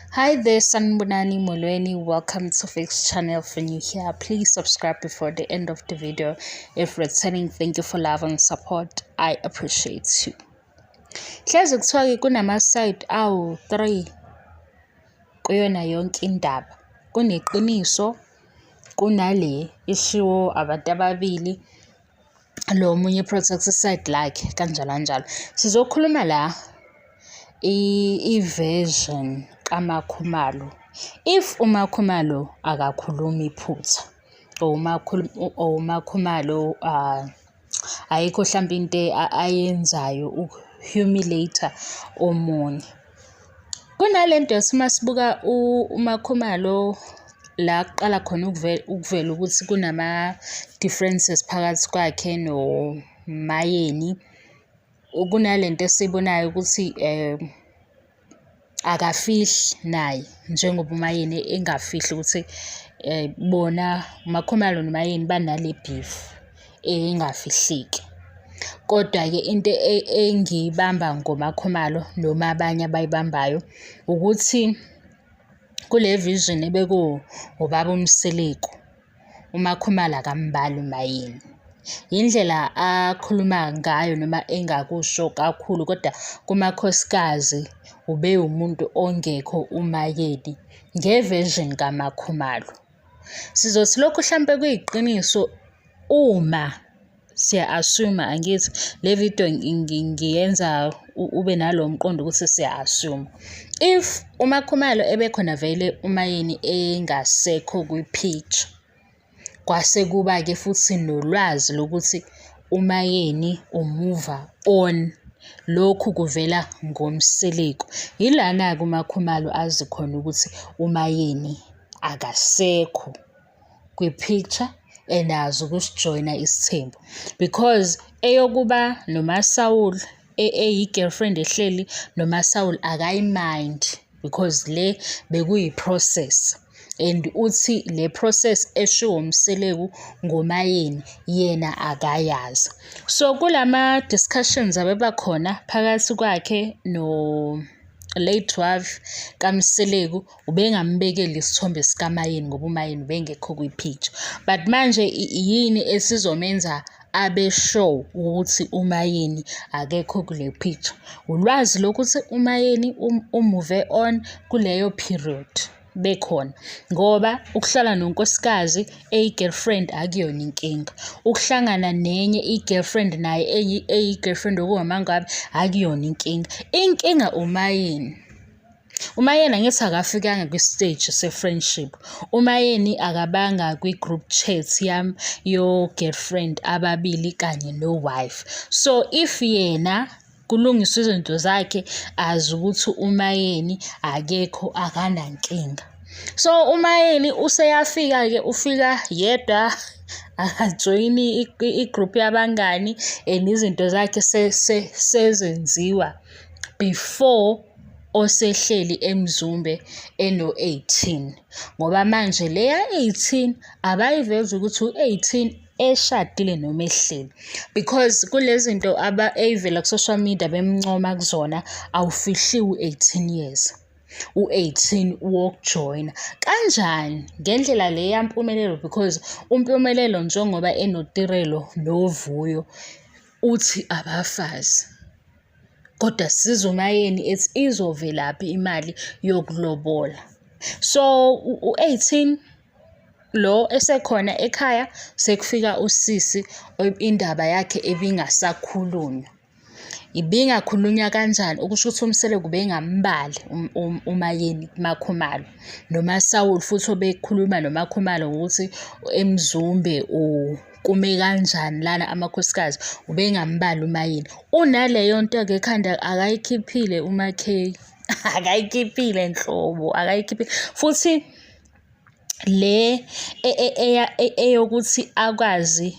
Hi there, Sanibonani Molweni. Welcome to Fix Channel. For new here, please subscribe before the end of the video. If returning, thank you for love and support. I appreciate you. Hleze kuthiwa-ke kunama-side awu-three kuyona yonke indaba. Kuneqiniso, kunale eshiwo abantu ababili, lo omunye protect side lakhe, kanjalo kanjalo. Sizokhuluma la i-version kaMakhumalo. If uMakhumalo akakhulumi iphutha or uMakhumalo ayikho hlampe into ayenzayo uku-humiliate omunye. Kunalento yokuthi uma sibuka uMakhumalo la kuqala khona ukuvela ukuthi kunama-differences phakathi kwakhe noMayeni. Kunalento esiyibonayo ukuthi akafihli naye njengoba uMayeni engafihli ukuthi bona uMakhumalo noMayeni banale beef engafihleki. Kodwa-ke into engiyibamba ngoMakhumalo noma abanye abayibambayo ukuthi kule vision ebekuwu ubaba uMseleku, uMakhumalo akambali uMayeni. Indlela akhuluma ngayo noma engakusho kakhulu, kodwa kumakhosikazi ube umuntu ongekho uMayeni nge-version kaMakhumalo. Sizothi lokhu hlampe kuyiqiniso uma siya-assume-a, angithi le video ngiyenza ube nalo mqondo ukuthi siya-assume. If uMakhumalo ebekhona vele uMayeni engasekho kwi-picture, kwase kuba-ke futhi nolwazi lokuthi uMayeni u-move on, lokhu kuvela ngoMseleku. Yilana-ke uMakhumalo azi khona ukuthi uMayeni akasekho kwi-picture and akazukusijoyina isithembu because eyokuba noMaSawuli eyi-girlfriend ehleli noMaSawuli akayi-mind because le bekuyi-process and uthi le process eshiwo uMseleku ngoMayeni yena akayazi. So kulama discussions abebakhona phakathi kwakhe no late wife kaMseleku, ubengambekeli isithombe sikaMayeni ngoba uMayeni ubengekho kwi-picture. But manje yini esizomenza abe sure ukuthi uMayeni akekho kule picture? Ulwazi lokuthi uMayeni u-move on kuleyo period bekhona, ngoba ukuhlala nonkosikazi eyi-girlfriend akuyona inkinga. Ukuhlangana nenye i-girlfriend naye eyi-girlfriend okuwumangabe akuyona inkinga. Inkinga uMayeni. UMayeni angithi akafikanga kwi-stage se-friendship. UMayeni akabanga kwi-group chat yami yo-girlfriend ababili kanye no-wife. So if yena kulungiswa izinto zakhe azi ukuthi uMayeni akekho, akanankinga. So uMayeni useyafika-ke, ufika yedwa, akajoyini i-group yabangani and izinto zakhe sezenziwa before osehleli eMzumbe eno-18, ngoba manje leya 18 abayivezi ukuthi u-18 eshadile noma ehleli, because kule zinto ey'vela ku-social media bemncoma kuzona awufihliwe u-18 years, u-18 wokujoyina. Kanjani? Ngendlela le yaMpumelelo, because uMpumelelo njengoba enoTirelo noVuyo uthi abafazi, kodwa sizwe uMayeni ethi izovelaphi imali yokulobola. So u-18 lo esekhona ekhaya, sekufika usisi, indaba yakhe ebingasakhulunywa. Ibingakhulunywa kanjani? Okusho ukuthi uMseleku ubengambali uMayeni kuMakhumalo, noMaSawuli futhi obekhuluma noMakhumalo ngokuthi eMzumbe kume kanjani lana amakhosikazi, ubengambali uMayeni. Unaleyo nto-ke ekhanda, akayikhiphile uMaKay, akayikhiphile nhlobo, akayikhiphile. Futhi le eyokuthi akwazi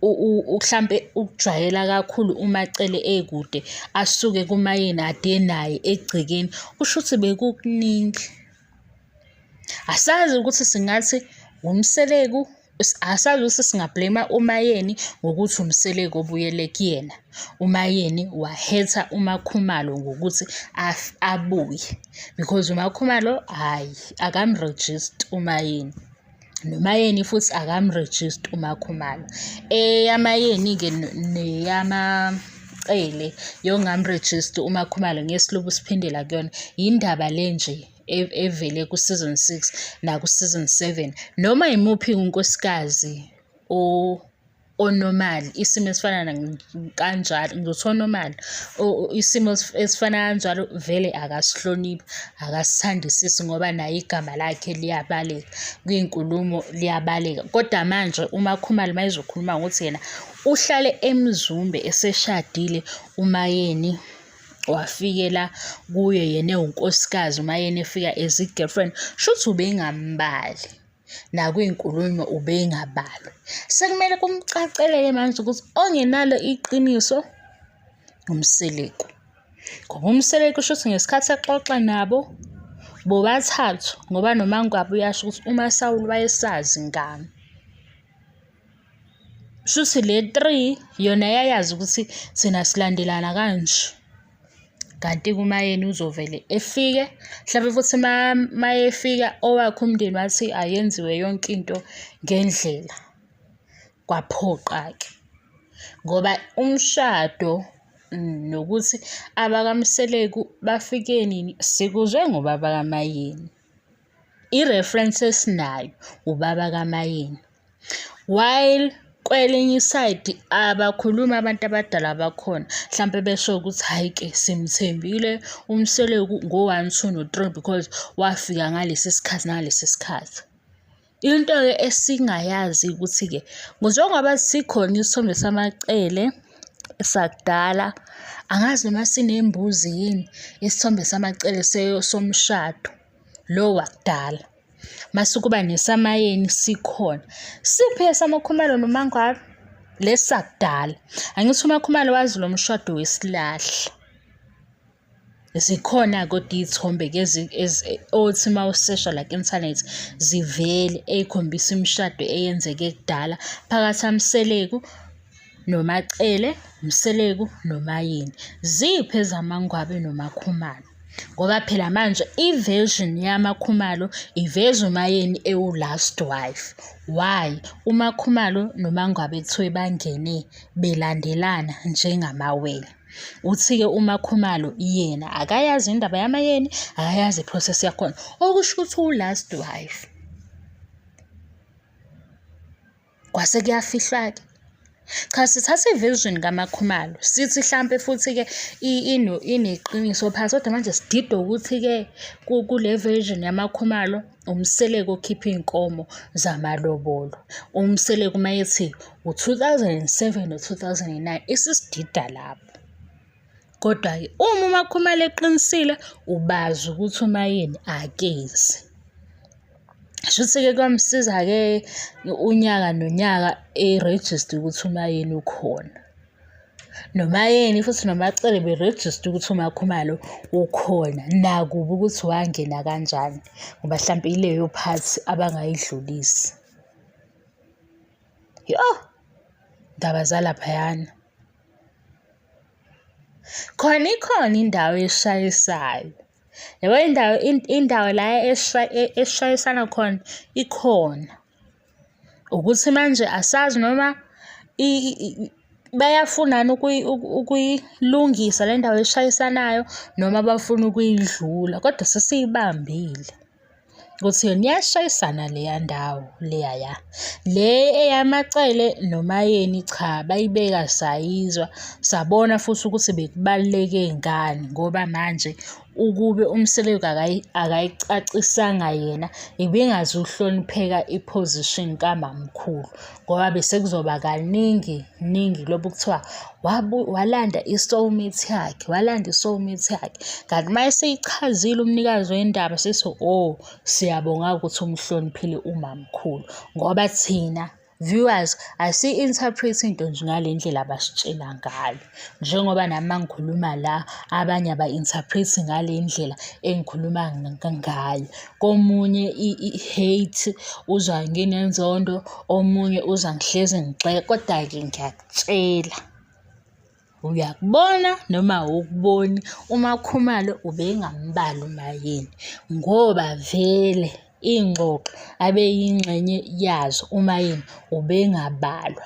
hlampe ukujwayela kakhulu uMaCele ekude, asuke kuMayeni ade naye egcekeni, kusho ukuthi bekukuningi. Asazi ukuthi singathi uMseleku Asazi ukuthi singa-blame-a uMaYeni ngokuthi uMseleku obuyele kuyena. UMaYeni wahetha uMaKhumalo ngokuthi abuye because uMaKhumalo hhayi akamrejisti uMaYeni. NoMaYeni futhi akamrejisti uMaKhumalo. EyaMaYeni-ke neyamaCele yokungamrejisti uMaKhumalo ngeke silobe siphindela kuyona. Yindaba le nje evele ku-season 6 naku-season 7. Noma yimuphi unkosikazi o-normal, isimo esifana kanjalo, ngizothi o-normal, isimo esifana kanjalo vele akasihloniphi, akasithandisisi ngoba naye igama lakhe liyabaleka, kwiy'nkulumo liyabaleka. Kodwa manje uMaKhumalo uma ezokhuluma ngokuthi yena uhlale eMzumbe eseshadile uMaYeni wafikela kuye yena ewunkosikazi uMaYeni efika as i-girlfriend, shuthi ubengambali. Nakwiy'nkulumo ubengabalwa. Sekumele kumcacele-ke manje ukuthi ongenalo iqiniso uMseleku. Ngoba uMseleku shuthi ngesikhathi exoxa nabo bobathathu ngoba noMaNgwabe uyasho ukuthi uMaSawuli wayesazi ngami. Shuthi le three yona yayazi ukuthi thina silandelana kanje. Kanti kuMaYeni uzovele efike, mhlampe futhi uma efika owakhe umndeni wathi ayenziwe yonke into ngendlela. Kwaphoqa-ke ngoba umshado nokuthi abakaMseleku bafike nini sikuzwe ngobaba kaMaYeni. I-reference esinayo ubaba kaMaYeni. While kwelinye isayidi abakhulumi abantu abadala bakhona, hlampe besho ukuthi hhayi-ke simthembile uMseleku ngo-one, two, no-three because wafika ngalesi sikhathi nangalesi sikhathi. Into-ke esingayazi ukuthi-ke njengoba sikhona isithombe samaCele sakudala, angazi noma sinembuzi yini isithombe samaCele somshado lo wakudala. Mase kuba nesamayeni sikhona. Siphi esamaKhumalo noMangwabe? Lesi sakudala. Angithi uMaKhumalo wazi lo mshado wesilahla. Zikhona kodwa iy'thombe-ke othi uma usesha la ku-inthanethi zivele ey'khombisa imishado eyenzeke kudala phakathi kaMseleku noMaCele, Mseleku noMaYeni. Ziphi ezamaNgwabe noMaKhumalo? Ngoba phela manje i-version yamaKhumalo iveza uMaYeni ewu-last wife. Why? UMaKhumalo noMaNgwabe kuthiwe bangene belandelana njengamawele. Uthi-ke uMaKhumalo yena akayazi indaba yaMaYeni, akayazi i-process yakhona. Okusho ukuthi uwu-last wife. Kwase kuyafihlwa-ke. Cha, sithatha i-version kaMaKhumalo, sithi hlampe futhi-ke ineqiniso phakathi, kodwa manje sididwa ukuthi-ke kule version yaMaKhumalo, uMseleku okhipha iy'nkomo zamalobolo. UMseleku uma ethi u-2007 no-2009, isisidida lapho. Kodwa-ke uma uMaKhumalo eqinisile, ubazi ukuthi uMaYeni akezi. Shuthi-ke kwamsiza-ke unyaka nonyaka erejista ukuthi uMaYeni ukhona. NoMaYeni futhi noMaCele berejista ukuthi uMaKhumalo ukhona. Nakubi ukuthi wangena kanjani ngoba hlampe ileyo phathi abangayidlulisi. Yoh, ndaba zalaphayana. Khona ikhona indawo eshayisayo. Yabo indawo indawo la eshayisana khona ikhona. Ukuthi manje asazi noma bayafuna yini ukuyilungisa le ndawo eshayisanayo noma bafuna ukuyidlula, kodwa sesiyibambile. Ukuthi yona iyashayisana leya ndawo leyaya. Le eyamaCele noMaYeni cha bayibeka sayizwa, sabona futhi ukuthi bekubaluleke ngani ngoba manje ukube uMseleku akayicacisanga yena ibingazuhlonipheka i-position kamamkhulu ngoba bese kuzoba kaningi ningi lokhu kuthiwa walanda i-soulmate yakhe, walanda i-soulmate yakhe. Kanti uma eseyichazile umnikazi wendaba sesithi oh, siyabonga ukuthi umhloniphile umamkhulu ngoba thina Viewers, asi-interpret into nje ngale ndlela abasitshela ngayo. Njengoba nami uma ngikhuluma la, abanye aba-interpret ngale ndlela engikhuluma ngayo. Komunye i-hate, uzwa nginenzondo, omunye uzwa ngihlezi ngigxeka, koda-ke ngiyakutshela. Uyakubona noma awukuboni, uMaKhumalo ubengambali uMaYeni ngoba vele iy'ngxoxo abeyingxenye yazo uMaYeni ubengabalwa.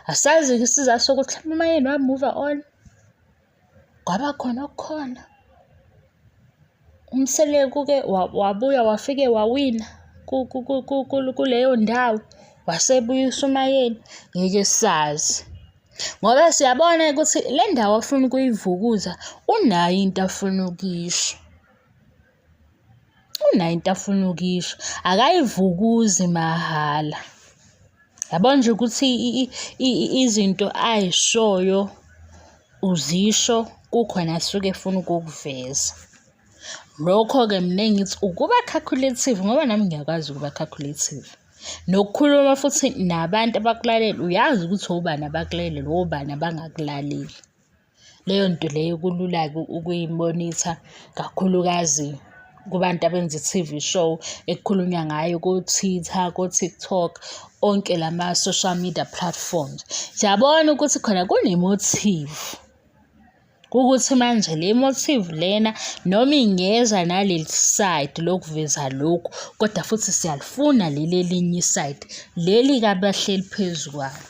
Asazi-ke isizathu sokuthi mhlawumbe uMaYeni wa-move-a on, kwaba khona okukhona. UMseleku-ke wabuya wafike wawina kuleyo ndawo, wasebuyisa uMaYeni, ngeke sazi. Ngoba siyabona ukuthi le ndawo afuna ukuyivukuza unayo into afuna ukuyisho. Unayo into afuna ukuyisho, akayivukuzi mahhala. Yabo nje ukuthi izinto ay'shoyo uzisho kukhona asuke efuna ukukuveza. Lokho-ke mina ngithi ukuba calculative ngoba nami ngiyakwazi ukuba calculative. Nokukhuluma futhi nabantu abakulalele uyazi ukuthi obani abakulalele obani abangakulaleli. Leyo nto leyo kulula-ke ukuyimonitha kakhulukazi kubantu abenza i-T_V show ekukhulunywa ngayo ko-Twitter, ko-TikTok, onke lama-social media platforms. Siyabona ukuthi khona kune-motive ukuthi manje le motive lena noma ingeza naleli side lokuveza lokhu, kodwa futhi siyalifuna leli elinye isayidi, leli kabahleli phezu kwalo.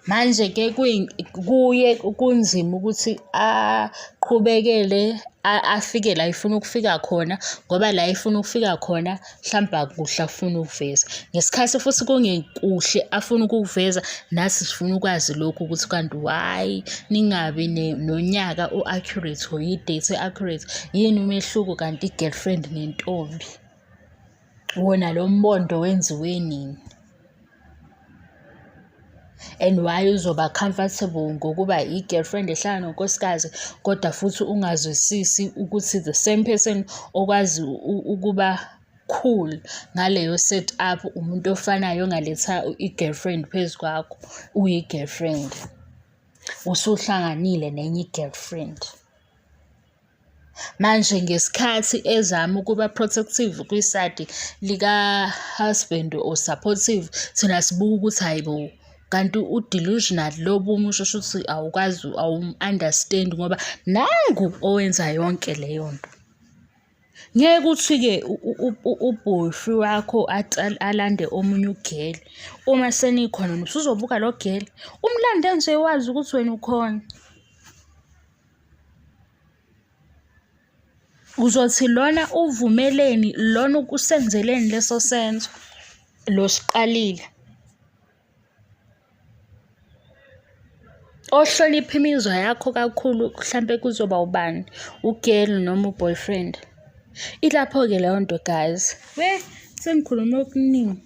Manje-ke kuye kunzima ukuthi aqhubekele afike la efuna ukufika khona ngoba la efuna ukufika khona hlampe akukuhle afuna ukuveza. Ngesikhathi futhi kungekuhle afuna ukukuveza, nathi sifuna ukwazi lokhu ukuthi kanti why ningabi nonyaka o-accurate or i-date e-accurate. Yini umehluko kanti i-girlfriend nentombi? Wona lo mbondo wenziwe nini? And why uzoba comfortable ngokuba i-girlfriend ehlala nonkosikazi kodwa futhi ungazwisisi ukuthi the same person okwazi ukuba cool ngaleyo set up umuntu ofanayo ongaletha i-girlfriend phezu kwakho, uyi-girlfriend. Usuhlanganile nenye i-girlfriend. Manje ngesikhathi ezama ukuba protective kwisayidi lika-husband or supportive, thina sibuka ukuthi hhayi bo, kanti u-delusional lo obumusho shuthi awukwazi awumu-understand ngoba nangu owenza yonke leyo nto. Ngeke uthi-ke ubhufi wakho alande omunye ugeli uma senikhona usuzobuka lo geli, umlande nje wazi ukuthi wena ukhona. Uzothi lona uvumeleni, lona usenzeleni leso senzo lo siqalile. Ohlonipha imizwa yakho kakhulu hlampe kuzoba ubani, u-girl noma u-boyfriend. Ilapho-ke leyo nto guys. We, sengikhulume okuningi.